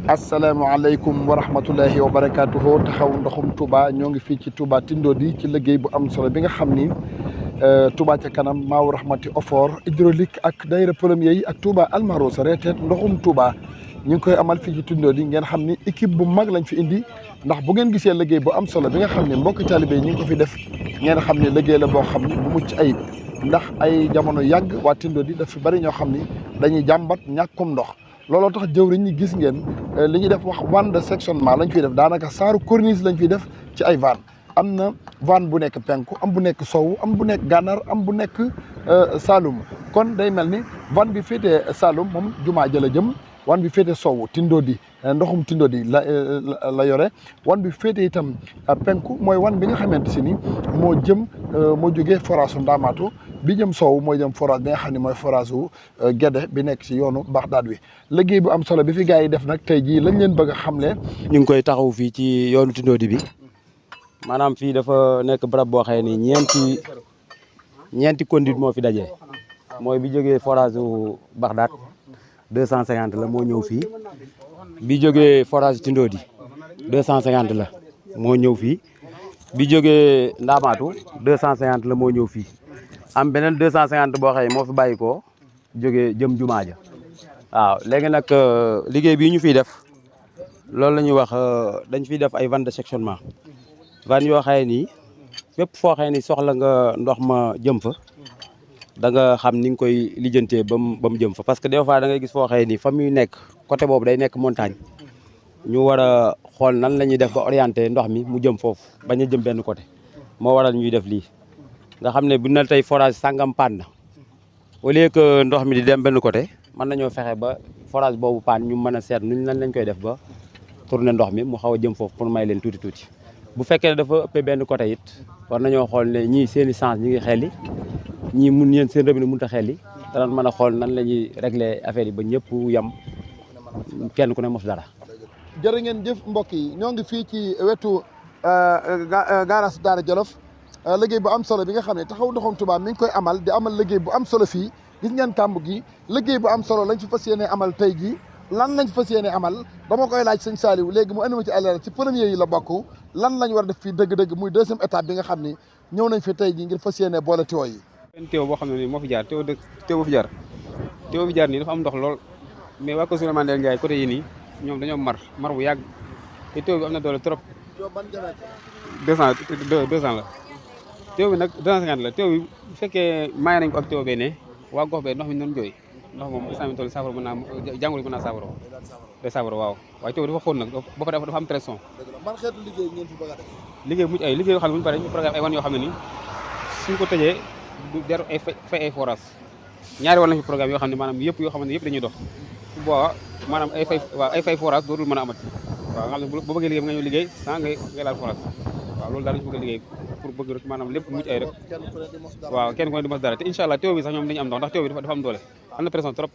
asalaamaaleykum wa rahmatullahi wa barakaatuhu taxaw ndoxum Touba ñoo ngi fii ci Touba Tindodi ci liggéey bu am solo bi nga xam ni Touba ca kanam Maawu Rahmati Ofor hydraulique ak daayira premier yi ak Touba Almarousa reeteet ndoxum Touba ñu ngi koy amal fii ci Tindodi ngeen xam ni équipe bu mag lañ fi indi ndax bu ngeen gisee liggéey bu am solo bi nga xam ne mbokki taalibe yi ñu ngi ko fi def ngeen xam ne liggéey la boo xam ne bu mucc ayib ndax ay jamono yàgg waa Tindodi daf fi bari ñoo xam ni dañuy jàmbat ñàkkum ndox. looloo tax jëwriñ ñi gis ngeen li ñuy def wax vanne de sectionnement lañ fiy def daanaka saaru corniche lañ fiy def ci ay vanne am na vanne bu nekk penku am bu nekk sowu am bu nekk gànnaar am bu nekk Saloum kon day mel ni vanne bi féetee Saloum moom jumaa jëla jëm wan bi féete sowu Tindodi ndoxum Tindodi la yore wan bi féete itam penku mooy wan bi nga xamante si ni moo jëm moo jógee forage su Ndaamaatu bi jëm soow mooy jëm forage bi nga xam ne mooy forage wu Gédé bi nekk ci yoonu Baxdaad wi liggéey bu am solo bi fi gars yi def nag tey jii lañ leen bëgg a xamle. ñu ngi koy taxaw fii ci yoonu Tindodi bi maanaam fii dafa nekk barab boo xëy ni ñeenti conduite moo fi daje mooy bi jógee forage wu Baxdaad 250 la moo ñëw fii bi jógee forage Tindodi 250 la moo ñëw fii bi jógee Ndaamaatu 250 la moo ñëw fii am beneen 250 boo xëy moo fi bàyyi ko jógee jëm jumaa ja waaw léegi nag liggéey bii ñu fiy def loolu la ñuy wax dañ fiy def ay vanne de sectionnement vanne yoo xëy nii fépp foo xëy ni soxla nga ndox ma jëm fa da nga xam ni nga koy lijjantee ba mu jëm fa parce que des fois da ngay gis foo xëy ni fa muy nekk côté boobu day nekk montagne ñu war a xool nan la ñuy def ba orienté ndox mi mu jëm foofu bañ a jëm benn côté moo waral ñuy def lii nga xam ne bu na tey forage sàngam panne na au lieu que ndox mi di dem benn côté mën nañoo fexe ba forage boobu panne ñu mën a seet nuñ lan lañ koy def ba tourner ndox mi mu xaw a jëm foofu pour may leen tuuti bu fekkee ne dafa ëppee benn côté it war nañoo xool ne ñii seen i sens ñi ngi xelli ñii mun yéen seen robinet mënut a xelli danañ mën a xool nan la ñuy régler affaire yi ba ñëpp yem kenn ku ne mos dara. jërë ngeen jëf mbokk yi ñoo ngi fii ci wetu garage Daara Jolof liggéey bu am solo bi nga xam ne taxaw ndoxum Touba mi ngi koy amal di amal liggéey bu am solo fii gis ngeen kàmb gi liggéey bu am solo lañ fi fas yéene amal tey jii lan lañ fas yéene amal dama koy laaj sëñ Saliou léegi mu andi ma ci alerte ci premier yi la bokk lan lañ war a def fii dëgg-dëgg muy deuxième étape bi nga xam ni ñëw nañ fi tey jii ngir fas yéene boole tuyau yi. benn tuyau boo xam ne nii moo fi jaar tuyau boo fi jaar nii dafa am ndox lool mais waa ko Souleymane Ndéné Ndiaye côté yi nii ñoom dañoo mar bu yàgg te tuyau bi am na doole trop. 200 la. tuyau bi nag 250 la tuyau bi bu fekkee maye nañ ko ak tuyau bee ne waa gox bee ndox mi doon jooy ndox moom instant bi toll saafara mën naa jàngoro mën naa saafara day saafara waaw waaye tuyau bi dafa xóot nag ba pare dafa am pression. man xeetu liggéey ngeen fi bëgg a def. liggéey mucc ay liggéey yoo xam ne bu ñu paree ñu programme ay wan yoo xam ne nii suñ ko tëjee du jar ay fay ay forage ñaari wan lañ fi programme yoo xam ne maanaam yëpp yoo xam ne yëpp dañuy dox su boobaa maanaam ay fay forage dootul mën a amati waaw nga xam ne boo bëggee liggéey nga ñëw liggéey sans ngay laal forage waaw loolu daal lañu bëgg a liggéey pour bëgg rek maanaam lépp mucc ay rek waaw kenn ku ne di mos dara te incha allah tuyau bi sax ñoom dañu am ndox ndax tuyau bi dafa am doole am na pression trop